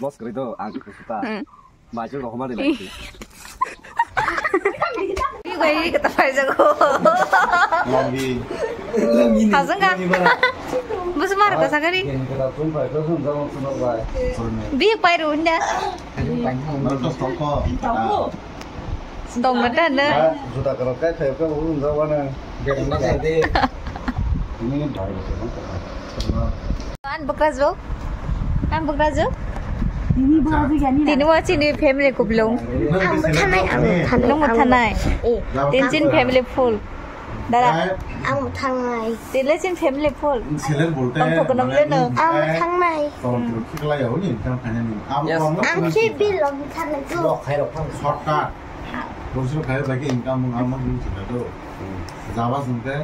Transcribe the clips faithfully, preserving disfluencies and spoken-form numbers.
Boss kwrwi do, ang kusuta. Hmm. Majung rok homa de lai. Ni bai ni kata pai jago. Longgi. Hazanga. Bus mar ka sagari. Ni kata tum pai ko sun jang sun bai. Bi pai ru nda. Nang to tongko. Tong na ta na. Juta karo kai thai ko un jawana. Ni bai. An bukrajwk? An bukrajwk? Tini bo chini family kuplung. Ang bo thanai, ang bo thanai. Nung bo thanai. Eh. Tin chin family full. Dara. Ang bo thanai. Tini chin family full. Seleng bolte. Ang thok kono mane le no. Ang bo thanai. Tolong tolong khiklai ya, uni income khaina ni. Ang yes. Ang si bilong thanai ko. Shortcut. Bosor khai bagi income ang ang ni sida do. Jaba sungke.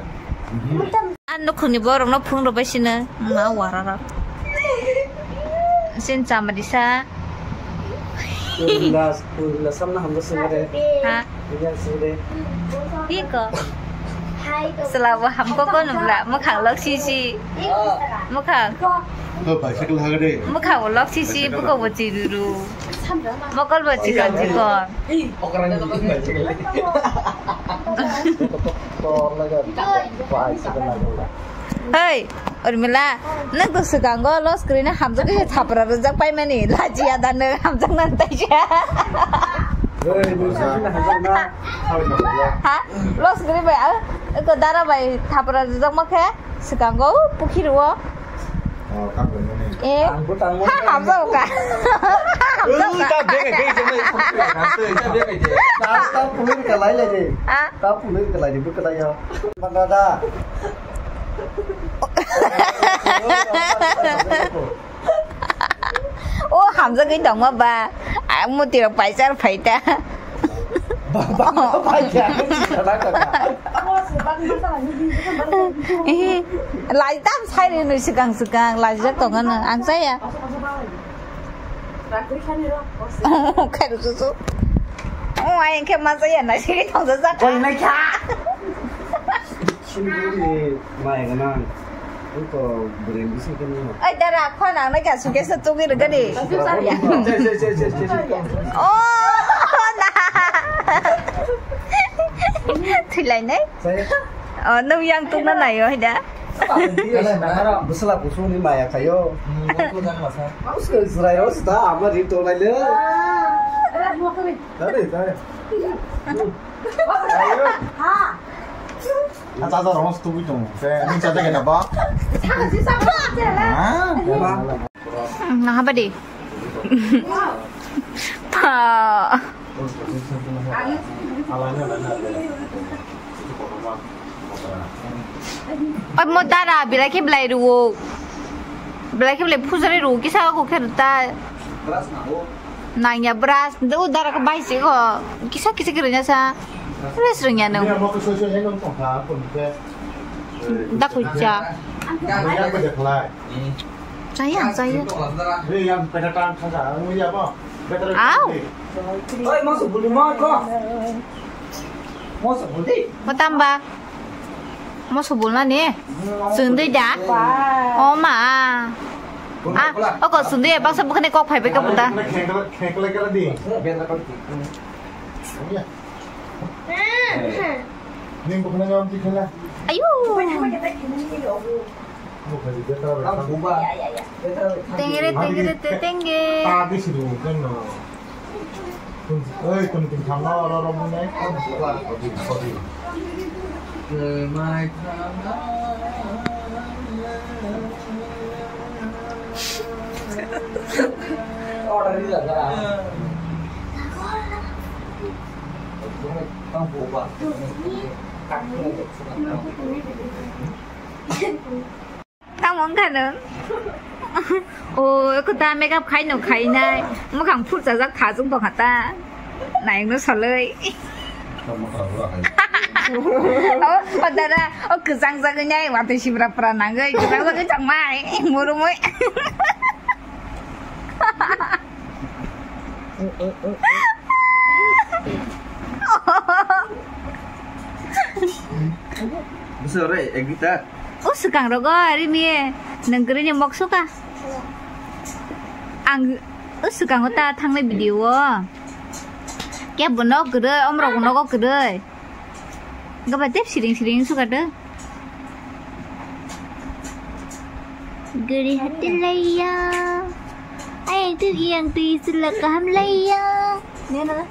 An nukhungni borokno phungrwbai sino, wngma wararok. Sin chamadisa. Purila, purila samna hamjak singare. Ha? Iya singare. Piko? Selabo hamko ko nubla, mwkhang lok sisi. Mwkhang. Bicycle hagade. Mwkhang lok sisi, buko bo chiruru. Mokol bo chikon chikon. Hei, Urmila, nwng to swkango los kwrwino hamjagwi thapra rwjak paimani, lajiya da nwng hamjaknani taisa. Ha? Los kwrwi bai, ah, eko dara bai thapra rwjakma khe swkango, pukhirwo. Oh, tang bai mani. Eh, ang bo tang ha, mani. Hamjao ka. Ha, hamjao ka. Ta bega ke jeng nai. Ta bega ke. Ta ta pulur ka lai lai de. Ah? Ta pulur ka lai de, bu ka lai yo. Banda da. O hamjagwi tongma ba. Ang muti rok paisar phaita. Ba, ba, ba, ba, ya, sana ka. Eh, lai tam sai ri nui swkang swkang, laijak tongo no, ang chaya. Khairu susu. O, ai, ang khe ma chaya, na siri tongsa jak. Koi na kya? Sini dulu ni, mai ganang. Oi, dara, khon ang nai ka suitcase tugwi rwgani. Oh, na. Thwilainai? Oh, nwng yang tungna naio, hai da? Bwsla kusungni maya khaio. Usko Israel sita ama ri tonglaile. Dare, dare. Ha. Chacha rong stupid dong. Te, ni chacha kena ba? Saka si saka. Ah. Nah, apa deh? Pa. Oi, mo dara, bilai khe bilai ruo. Bilai khe bilai phujari ruo, kisa ko khe ruta. Nangya brush, do dara ko bai se ko. Kisa kisa kiri nya sa. Rest rung ya nung. Da ko cha. Chaya, chaya. Au. Oi, mo su buli mo ko. Mo su buli. Mo tamba. Moso bulna ni? Sundui da? O ma. Ah, oko sundui baksa bukhani kok phai bai ka buta. Ayu. Tengere, tengere, te tenge. Oi, tong tong thangna oro oro mune. Order ni jaga. Tamo wngkha nwng? O, eko da makeup khai no khainai. Mwkhang phurchajak thajwng tongkha ta. Naikno salai. O, o dara, o kwchang jagwi nai, watwi sibra pra nangwi, kwchang jagwi tongmai. Murumui. Bisa ore, ek guitar. O swkang rogo, ari miye, nang kri ni mok suka. Ang, O swkango ta thangnai video o. Kebo nok kwrwi, omrok nogo kwrwi. Gaba tep siring siring suka de. Gari hati laiya. Ayang tu yang tu isu la kaham laiya. Nena.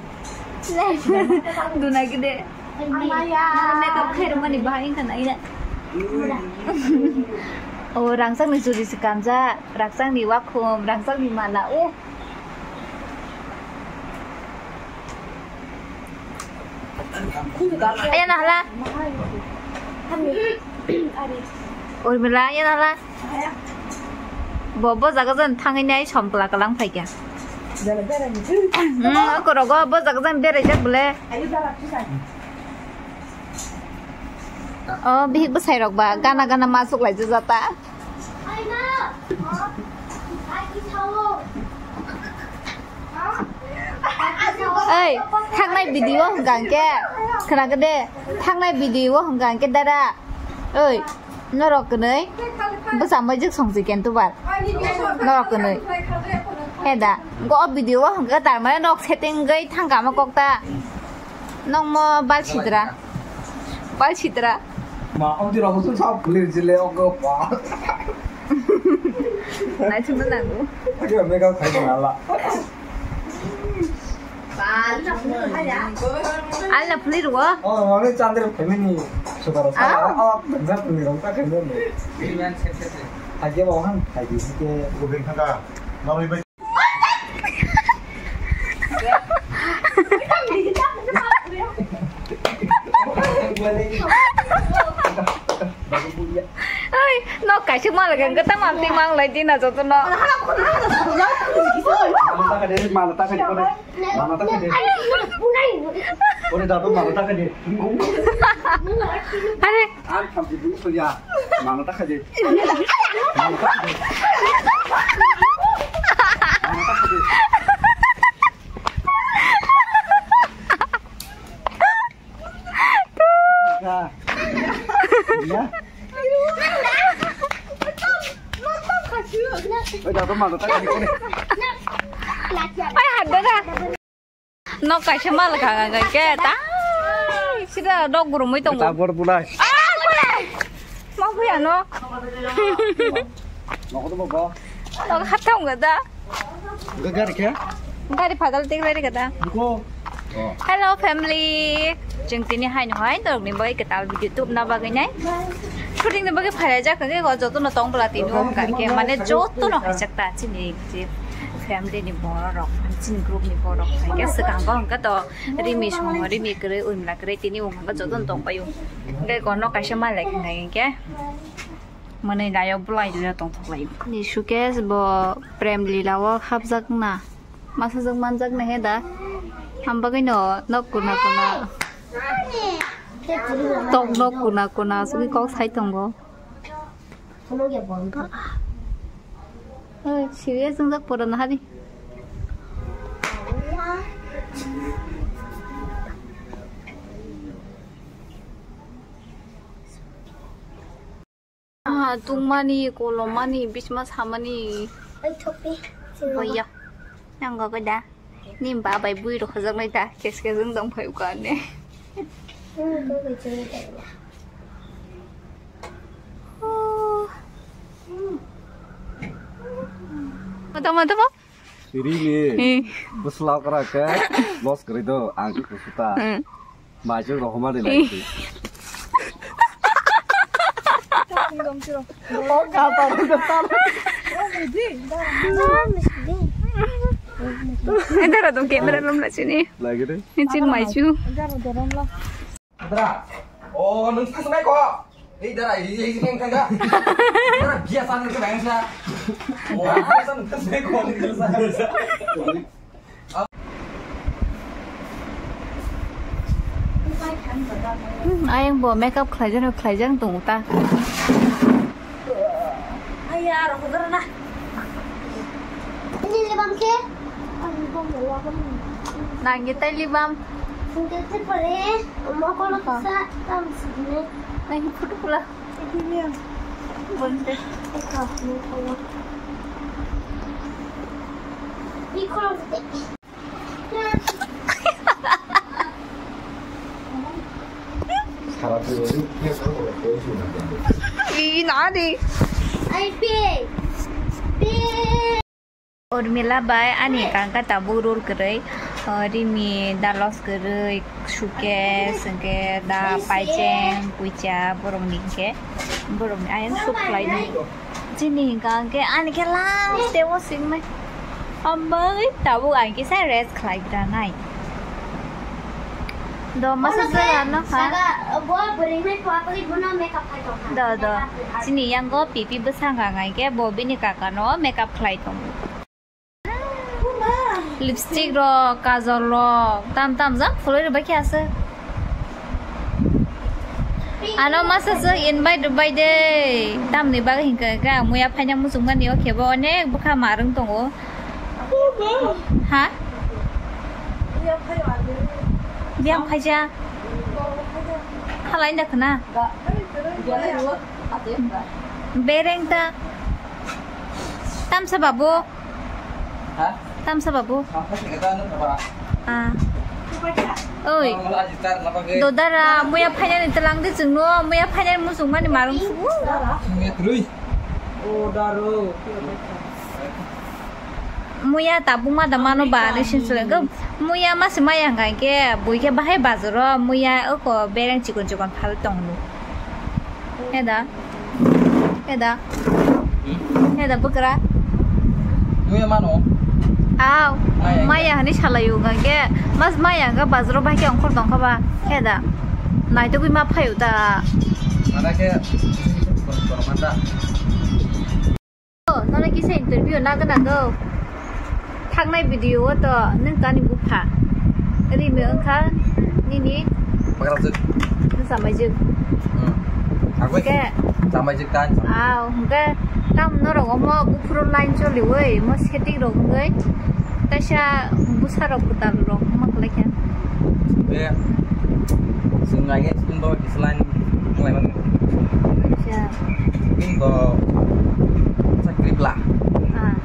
Duna gede. Makeup khairok mani bahai wngkha na ina. O rangchak ni churi se kanjak, rangchak ni wakhum, rangchak ni mala. O. Aya na hala. Urmila, aya na hala. Bo, bo jaga jan thangwi nai som kla kalang phaikha. Hmm, okorogo bo jaga jan beraijak bole. O, bihik bwsai rok ba gana gana ma chuk lai jata. Oi, thangnai video hwnkha hwnkhe, khwnakhe de, thangnai video hwnkha hwnkhe dara. Oi, norok kwnwi bwsa mojik songsi ken tubar. Norok kwnwi. He da, go video hwnkhe tarmane nok setting gwi thangkha ma kokta. Nokmo bal sitra. Bal sitra. Ma, om di rok tu sab clear jile ong ko pa. Nai chuma nangu. Ake makeup khai ko ala. Ala puli ruwa. Oh, mami chandra family. Suka rasa. Ah? Oh, benza puli rong ta kene. Ake bahan, ake ke. Gobin kata. Mami Ai, nok kaisa mal gan kata mamti mang lai dina joto no. Mana takade, mana takade, mana takade. Ore datu mana takade. Are. An thamti dulu ya. Mana takade. Mana takade. Ai, hadda da. Nok kaisa mal kha, kha, kha, khe, ta. Sida nok gurumui tongo. Tabor bulai. Ah, bulai. Ma buya no. Nok to bo. Nok hatha ungga da. Gari khe? Gari phadal tik lari kada. Buko. Oh. Hello family. Jeng tini hai no hai dorok ni bai ketal video tubna bagwi nai. Shooting ni bagwi phai jak khe go joto no tong bla tini o kar khe mane joto no hai jak ta chini je family ni borok rok chini group ni borok hai khe swkang go hwnkhe to rimi song rimi kwrwi urmila kwrwi tini o hwnkhe joto no tong bai o. Hwnkhe go no kaisa malai khe nai khe. Mwnwi laio bwlai lino tongthok lai. Ni suitcase bo prem lila o hapjak na. Masa jwk manjak na he da. Ham bagwi no nok kuna kuna. Tok nok kuna kuna sugwi kok sai tongo. Oi, serious wngjak pura na hari. Ah, tungmani, kolomani, bisma samani. Oi, thopi. Boya. Nang go da. Nim ba bai bui rok hojak nai ta. Kes kes wng dong phai uka ne. Hmm, go go jeng ta. Oh. Mata mata ba? Siri ni. Eh. Bwsla kra ke. Los kri do. Ang ki kusuta. Hmm. Majung rohoma de lai. Oh, kata udah tahu. Edara dong camera lom la sini. Lagi deh. Ini cing maju. Dara. Oh, nung pas mai ko. Eh, dara, ini ini yang tangga. Dara biasa nung ke bangsa. Oh, biasa nung pas mai ko. Hmm, ayang bo makeup khlaijak khlaijak tongo ta. Aya, aro hodar na. Ini lip balm ke? Nang kita lip balm. Kita tu pare, mau kalau bisa tam sini. Nang photo pula. Bonte. Eka, mau kalau. Ini Ih, nadi. Urmila bai ani kangka tabuk rul kwrwi, uh, Rimi, Dalos kwrwi, Sukesh, hwnkhe da Paicheng, Puicha, borokni hwnkhe, borokni ayang suk khlaidi. Chini hwnkha hwnkhe ani khe last tei o singmai. Hambai tabuk ang kisa rest khlai granai. Do masa saka, jora no kha. Saka, bo bwrwi mai pha pagwi bono makeup khai tong kha. Do, do. Makeup artist. Chini yango pipi bwsang kha hwnkhe bo bini kaka no makeup khlai tongo. Lipstick rok, kajol rok, tam tam jak phulwi rwbai khe aswk. Ano masa se invite rwbai de, tamni bagwi hinkhe khe ang muya phaina muchungmani o khe bo onek bwkha marwng tongo. Ha? Biyang phaija. Halai da khna. Bereng ta. Tamsa babu. Ha? Tamsa babu. Tamsa sing kata anu apa? Ah. Oi. Kalau mau aji tar, apa ke? Dodara, muya phainani telang di chwngno, muya phainani muchungmani marung subu. Sing ya terus. Oh, daro. Muya tabuk ma da mano ba ni sin sule. Muya ma se maya hwnkha khe bui khe bahai bazaro muya oko bereng chikon chikon phal tong nu. Heda. Heda. Hmm? Heda bwkra. Muya mano? Aw. Maya. Maya hani salayo hwnkha khe mas maya hwnkha bazaro bahai khe ongkhor tong kha ba. Heda. Naitugwi ma phaio da. Mana khe chikon chikon manda. Oh, nono kisa interview nagwi nango. Thangnai video o to nwng tani bupha. Rimi wngkha nini Bagrajwk. Nwng chamaijwk. Hmm. Agoi. Hwnkhe chamaijwk tani. Ah, hwnkhe tam norok omo buphuru line choliwi mo setting rok wngwi. Kaisa bwsarok kwtal rok ma kwlai kha. Be, chwng naikhe chwng bo kisa line wnglaimani. Acha. Bini bo sa kripla. Ah.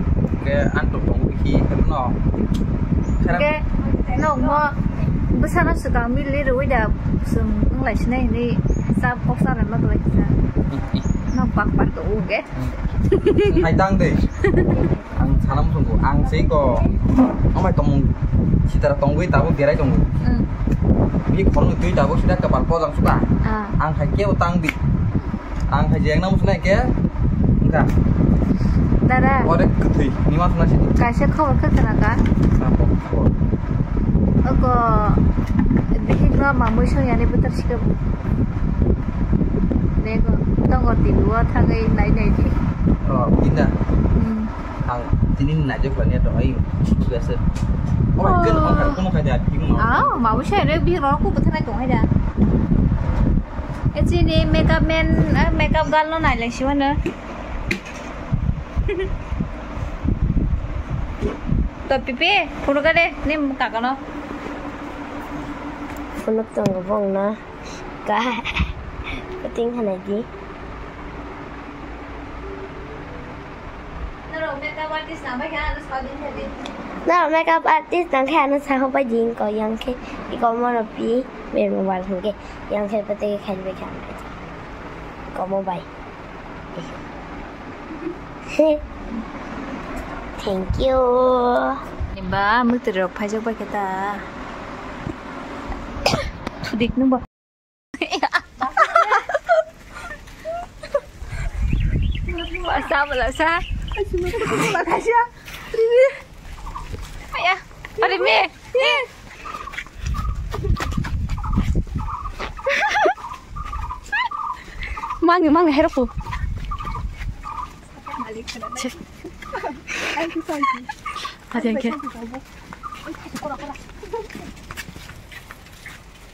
Ke antok tongo bisi, no. Ke, no, mo, bwsano swkang mili rwui da, chwng wnglai sinai hinui sa kok sa rwma kwlai kisa. No, pak pak to uge. Hai tang de. Ang sana muchungo, ang se ko, amai tong, sitara tongwi tabuk berai tongo. Hmm. Bini khoroknwi twi tabuk sida kwpal pojang suka. Ah. Ang hai kebo tang di. Ang hai jeng na muchunai ke, engka. Dada. Ore kwthwi, nima suna sidi. Kaisa khobor khe khna ka? Apa khobor? Oko, bihik no mamui song yani bwtar sika bu. Nego, tongo tilu o thangwi nai nai di. Oh, ina. Hmm. Ang tini naijak lani to ai sudu ase. Oh, oh. Ken ongkar kono khai da, phik no. Ah, ma bo sai re bi ro ku bwthanai tong hai da. E chini makeup man, eh, makeup girl no nai lai si mano. To pipi, phunuk ka de, ni kaka no. Phunuk tongo bong na. Ka. Pating hanai di. Norok makeup artist nang bai kha ano sa din kha di. Norok makeup artist nang khe ano sa ho bai din ko yang khe iko mono pi be mobile hwnkhe yang khe pate khai bai kha ko mobile. Thank you. Ba mwtwrwi rok phaijak bai khe ta. Thudik nung ba. Sa bala sa. Aya. Are me. Mangi mangi heroko. Thank you.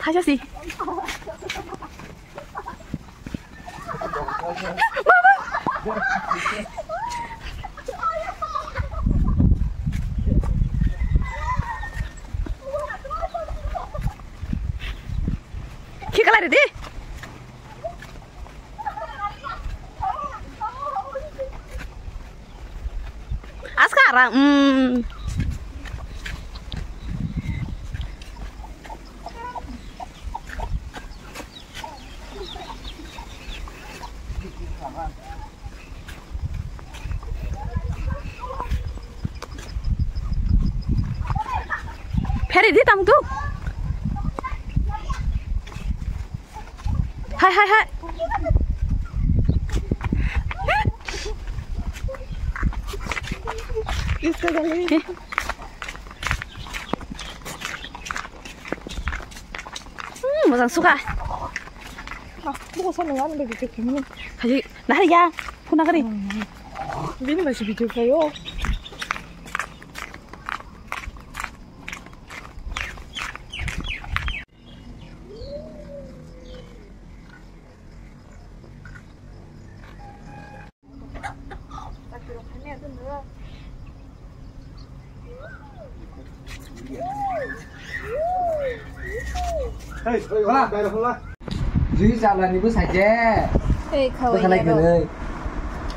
Thaisa si. Khikalai ridi. Aska ara, mm. Phere di tam tu. Hai, hai, hai. Hmm, mojang suka. Ah, bukan sana, nggak ada video ini. Hai, nah ya, kuna kari. Bini masih video kayo. Jui chalani bo saite. Ei, khawai bwkhanai ya, kwrwi.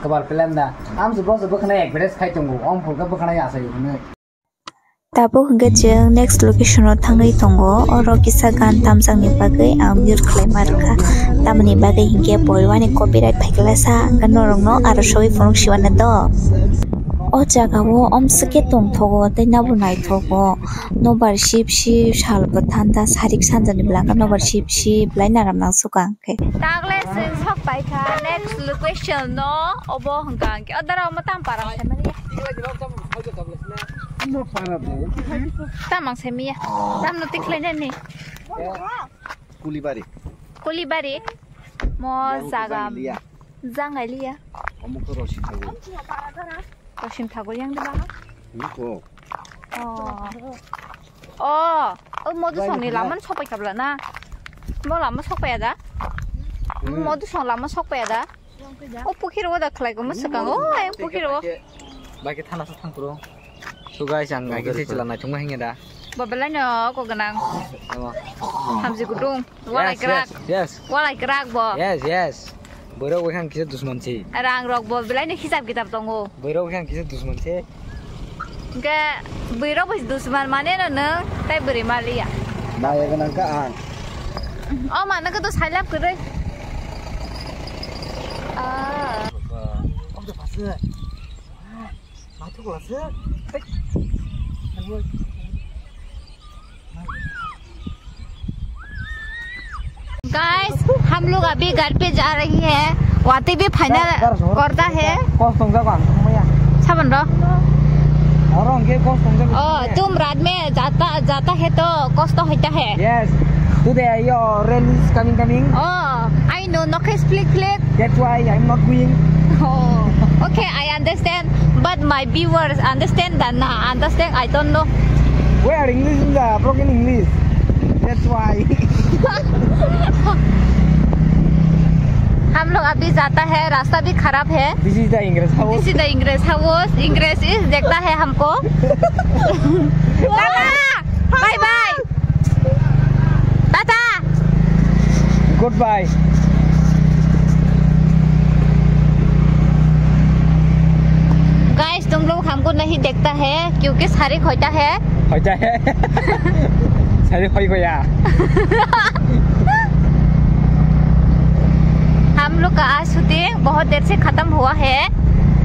Kabal plan da. Am se boso bwkhanai advertise khai tongo. Om phulka bwkhanai asai hwnwi. Tabuk hwnkhe chwng next location o thangwi tongo. Oro kisa gan tamjakni bagwi ang mute khlaima rwkha. Tamoni bagwi hinkhe bo ani copyright phaikhlasa, hwnkhe norokno aro sogwi phunuk siwana do. O jaga o omswk khe tongthogo tei nabo naithogo. Nobar sip sip sal bo thanda, sarik sanjani bwlangkha nobar sip sip belai naram nangsukha. Tagle chwng sok paikha next location no, obo hwnkha hwnkhe o dara omo tam para se mani. Tam ang se miya. Tam no tikhlai nani. Kulibari. Kulibari. Mo jaga. Jangaliya. Jangaliya. Omo ko rosi thago. Kosim thago yang de ba? Niko. Oh. Oh, o Modusongni lama no sokpai kabla na? Bo lama sokpaiya da? Hmm. Modusong lama sokpaiya da? O pukhiro da khlai ko mwswkang. O, ayang pukhiro. Baki thana sa thangkro. So guys, ang agi se chila naithokma hinga da. Bo belai no ko gwnang. Hamsi gudung. Walai kwrak. Yes, yes. Walai kwrak bo. Yes, yes. Boirok bai khang kisa dusman se. Rang rok bo belai no hisab kitab tongo. Boirok bai khang kisa dusman se. Hwnkhe boirok bai dusman mane no nwng tai bwrwi maliya. Maya gwnang kha ang. O mano khe to sailap kwrwi. Ah. Guys, हम लोग अभी घर पे जा रही है। वाती भी फाइनल करता है। Kos tong jago ang thangmaya. Saban ro? Oro hwnkhe kos tong jago. Oh, तुम रात में जाता, जाता है तो कष्ट होता है। Yes. Today your rain is coming, coming. Oh, I know, no case flick flick. That's why I'm not going. Oh, okay, I understand. But my viewers understand that na, understand, I don't know. We are English in the broken English. That's why. हम लोग अभी जाता है, रास्ता भी खराब है। This is the Ingress house. This is the Ingress house. Ingress is देखता है हमको। Tata! Bye bye! Tata! Goodbye. Guys, तुम लोग हमको नहीं देखता है क्योंकि सारी खोता है। होता है। सारी खोई गया। हम लोग का आज शूटिंग बहुत देर से खत्म हुआ है।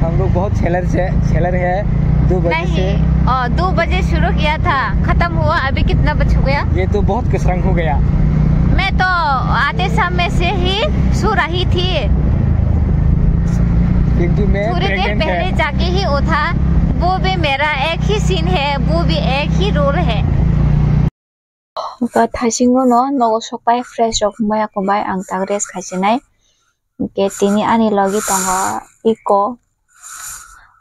हम लोग बहुत छेलर से, छेलर है, दो बजे नहीं, से। ओ, दो बजे शुरू किया था, खत्म हुआ, अभी कितना बज हो गया? ये तो बहुत कसरंग हो गया। मैं तो आते समय से ही सो रही थी। क्योंकि मैं थोड़ी देर pregnant है। पहले जाके ही उठा, वो भी मेरा एक ही सीन है, वो भी एक ही रोल है। Wngkha thaisingo no nogo sokpai fresh rok wngbai ako bai ang tak rest khaisinai. Hwnkhe tini ani logi tongo Iko,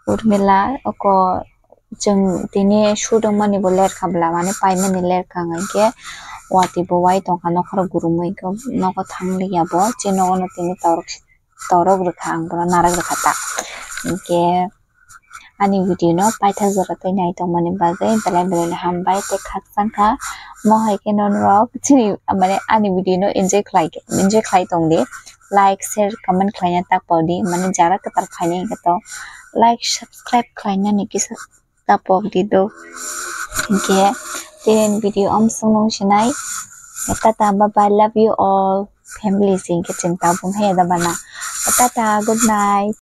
Urmila, oko chwng tini shoot wngmani bo lerkha bwla mani paimani lerkha hwnkhe watwi bo wai tongkha nokhorok gurumwi hwnkhe nogo thangliya bo chini nogo no tini torok torok rwkha ang bono narwk rwkha ta. Hwnkhe ani video no paithak jora twi nai tongmani bagwi belai belai no hambai tei khakchang kha. Mo hai khe norok chini mane ani video no enjoy khlai enjoy khlai tong di, like, share, comment khlaina tak pau di, mane jara kwtal khainai hwnkhe to like, subscribe khlainani kisa ta pok di do. Hwnkhe tini video omsong nung sinai. Tata, bye bye, love you all. Family si hwnkhe chwng tabung he da bana. Tata, good night.